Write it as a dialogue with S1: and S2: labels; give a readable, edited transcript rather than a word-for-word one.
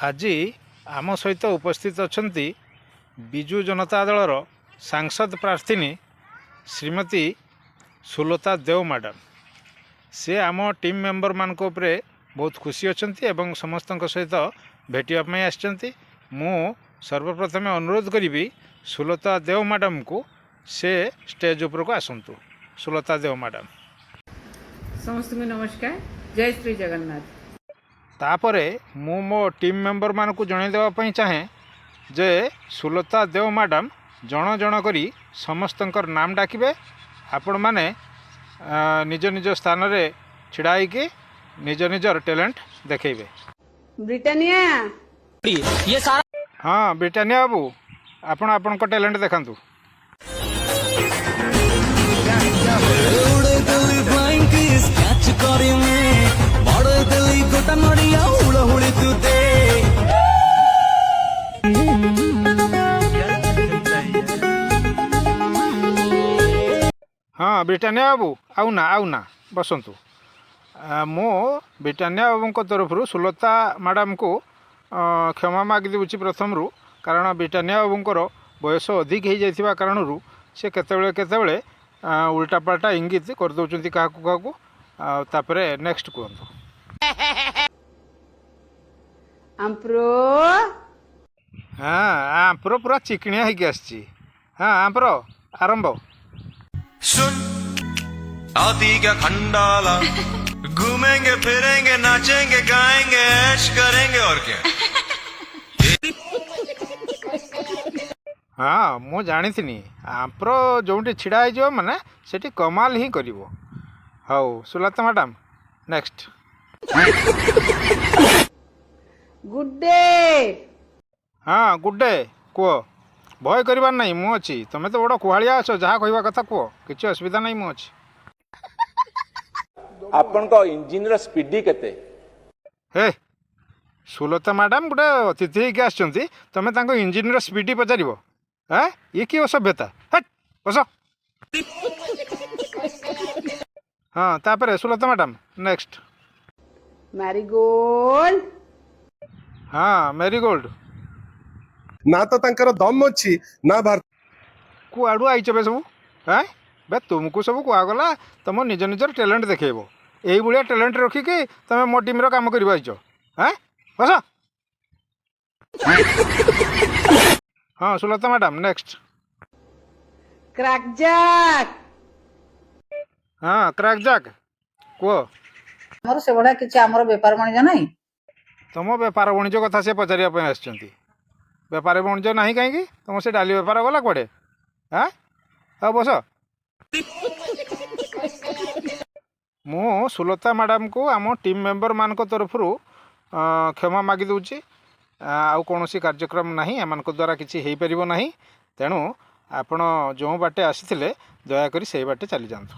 S1: ଆଜି ଆମ ସହିତ ଉପସ୍ଥିତ ଅଛନ୍ତି ବିଜୁ ଜନତା ଦଳର ସାଂସଦ ପ୍ରାର୍ଥିନୀ ଶ୍ରୀମତୀ ସୁଲତା ଦେଓ ମ୍ୟାଡ଼ାମ୍। ସେ ଆମ ଟିମ୍ ମେମ୍ବରମାନଙ୍କ ଉପରେ ବହୁତ ଖୁସି ଅଛନ୍ତି ଏବଂ ସମସ୍ତଙ୍କ ସହିତ ଭେଟିବା ପାଇଁ ଆସିଛନ୍ତି। ମୁଁ ସର୍ବପ୍ରଥମେ ଅନୁରୋଧ କରିବି ସୁଲତା ଦେଓ ମ୍ୟାଡ଼ାମ୍କୁ, ସେ ଷ୍ଟେଜ୍ ଉପରକୁ ଆସନ୍ତୁ। ସୁଲତା ଦେଓ ମ୍ୟାଡ଼ାମ୍।
S2: ସମସ୍ତଙ୍କୁ ନମସ୍କାର, ଜୟ ଶ୍ରୀ ଜଗନ୍ନାଥ।
S1: ତାପରେ ମୁଁ ମୋ ଟିମ୍ ମେମ୍ବରମାନଙ୍କୁ ଜଣାଇ ଦେବା ପାଇଁ ଚାହେଁ ଯେ ସୁଲତା ଦେଓ ମ୍ୟାଡ଼ାମ୍ ଜଣ ଜଣ କରି ସମସ୍ତଙ୍କର ନାମ ଡାକିବେ। ଆପଣମାନେ ନିଜ ନିଜ ସ୍ଥାନରେ ଛିଡ଼ା ହେଇକି ନିଜ ନିଜର ଟ୍ୟାଲେଣ୍ଟ ଦେଖେଇବେ।
S2: ବ୍ରିଟାନିଆ।
S1: ହଁ, ବ୍ରିଟାନିଆ ବାବୁ, ଆପଣ ଆପଣଙ୍କ ଟ୍ୟାଲେଣ୍ଟ ଦେଖାନ୍ତୁ।
S3: ଉଡ଼େଇଦେଲି ଫ୍ଲାଇଂ କିସ୍, କ୍ୟାଚ୍ କରି ମୁଁ ବାଡ଼େଇଦେଲି ଗୋଟା ନଡ଼ିଆ, ହୁଳହୁଳି ତୁ ଦେ।
S1: ହଁ, ବ୍ରିଟାନିଆ ବାବୁ, ଆଉ ନା, ଆଉ ନା, ବସନ୍ତୁ। ମୁଁ ବ୍ରିଟାନିଆ ବାବୁଙ୍କ ତରଫରୁ ସୁଲତା ମ୍ୟାଡ଼ାମକୁ କ୍ଷମା ମାଗି ଦେଉଛି ପ୍ରଥମରୁ, କାରଣ ବ୍ରିଟାନିଆ ବାବୁଙ୍କର ବୟସ ଅଧିକ ହେଇଯାଇଥିବା କାରଣରୁ ସେ କେତେବେଳେ କେତେବେଳେ ଉଲ୍ଟାପାଲ୍ଟା ଇଙ୍ଗିତ କରିଦେଉଛନ୍ତି କାହାକୁ କାହାକୁ। ଆଉ ତାପରେ ନେକ୍ସଟ କୁହନ୍ତୁ।
S2: ଆମ୍ପ୍ରୋ।
S1: ହଁ, ଆମ୍ପର ପୁରା ଚିକିଣିଆ ହେଇକି ଆସିଛି। ହଁ, ଆମ୍ପର ଆରମ୍ଭ।
S4: सुन, आती क्या खंडाला, घूमेंगे फिरेंगे, नाचेंगे, गाएंगे, ऐश करेंगे और क्या।
S1: ହଁ, ମୁଁ ଜାଣିଥିନି, ଆମ୍ପର ଯେଉଁଠି ଛିଡ଼ା ହେଇଯିବ ମାନେ ସେଠି କମାଲ ହିଁ କରିବ। ହଉ, Sulata madam, next.
S2: Good day.
S1: ହଁ, ଗୁଡ୍ ଡେ କୁହ। ଭୟ କରିବାର ନାହିଁ, ମୁଁ ଅଛି। ତୁମେ ତ ବଡ଼ କୁହାଳିଆ ଅଛ, ଯାହା କହିବା କଥା କୁହ, କିଛି ଅସୁବିଧା ନାହିଁ, ମୁଁ ଅଛି।
S5: ଆପଣଙ୍କ ଇଞ୍ଜିନର ସ୍ପିଡ୍ କେତେ?
S1: ହେ ସୁଲତା ମ୍ୟାଡ଼ାମ୍ ଗୋଟେ ଅତିଥି ହେଇକି ଆସିଛନ୍ତି, ତୁମେ ତାଙ୍କ ଇଞ୍ଜିନ୍ର ସ୍ପିଡ଼ ପଚାରିବ? ଆଁ, ଇଏ କି ଅସଭ୍ୟତା! ହଟ୍, ବସ। ହଁ, ତାପରେ ସୁଲତା ମ୍ୟାଡ଼ାମ୍, ନେକ୍ସଟ।
S2: ମ୍ୟାରିଗୋଲ୍ଡ।
S1: ହଁ, ମେରିଗୋଲ୍ଡ।
S6: ନା ତ ତାଙ୍କର ଦମ ଅଛି ନା ଭାରତ
S1: କୁଆଡ଼ୁ ଆଇଛ ବେ ସବୁ? ଆଁ ବେ, ତୁମକୁ ସବୁ କୁହାଗଲା ତୁମ ନିଜ ନିଜର ଟ୍ୟାଲେଣ୍ଟ ଦେଖେଇବ, ଏଇଭଳିଆ ଟ୍ୟାଲେଣ୍ଟ ରଖିକି ତୁମେ ମୋ ଟିମ୍ର କାମ କରିବ ଆଇଛ? ଆଁ, ବସ। ହଁ, ସୁଲତା ମ୍ୟାଡ଼ାମ୍, ନେକ୍ସଟ।
S2: କ୍ରାକଜାକ୍।
S1: ହଁ, କ୍ରାକ୍ ଜାକ୍ କୁହ।
S7: ଆମର ସେଭଳିଆ କିଛି ଆମର ବେପାର ବାଣିଜ୍ୟ ନାହିଁ।
S1: ତୁମ ବେପାର ବାଣିଜ୍ୟ କଥା ସେ ପଚାରିବା ପାଇଁ ଆସିଛନ୍ତି। ବେପାର ବାଣିଜ୍ୟ ନାହିଁ କାହିଁକି? ତୁମ ସେ ଡାଲି ବେପାର ଗଲା କୁଆଡ଼େ? ଆଁ, ହଉ ବସ। ମୁଁ ସୁଲତା ମ୍ୟାଡ଼ାମକୁ ଆମ ଟିମ୍ ମେମ୍ବରମାନଙ୍କ ତରଫରୁ କ୍ଷମା ମାଗି ଦେଉଛି। ଆଉ କୌଣସି କାର୍ଯ୍ୟକ୍ରମ ନାହିଁ, ଏମାନଙ୍କ ଦ୍ୱାରା କିଛି ହେଇପାରିବ ନାହିଁ। ତେଣୁ ଆପଣ ଯେଉଁ ବାଟେ ଆସିଥିଲେ ଦୟାକରି ସେଇ ବାଟେ ଚାଲିଯାଆନ୍ତୁ।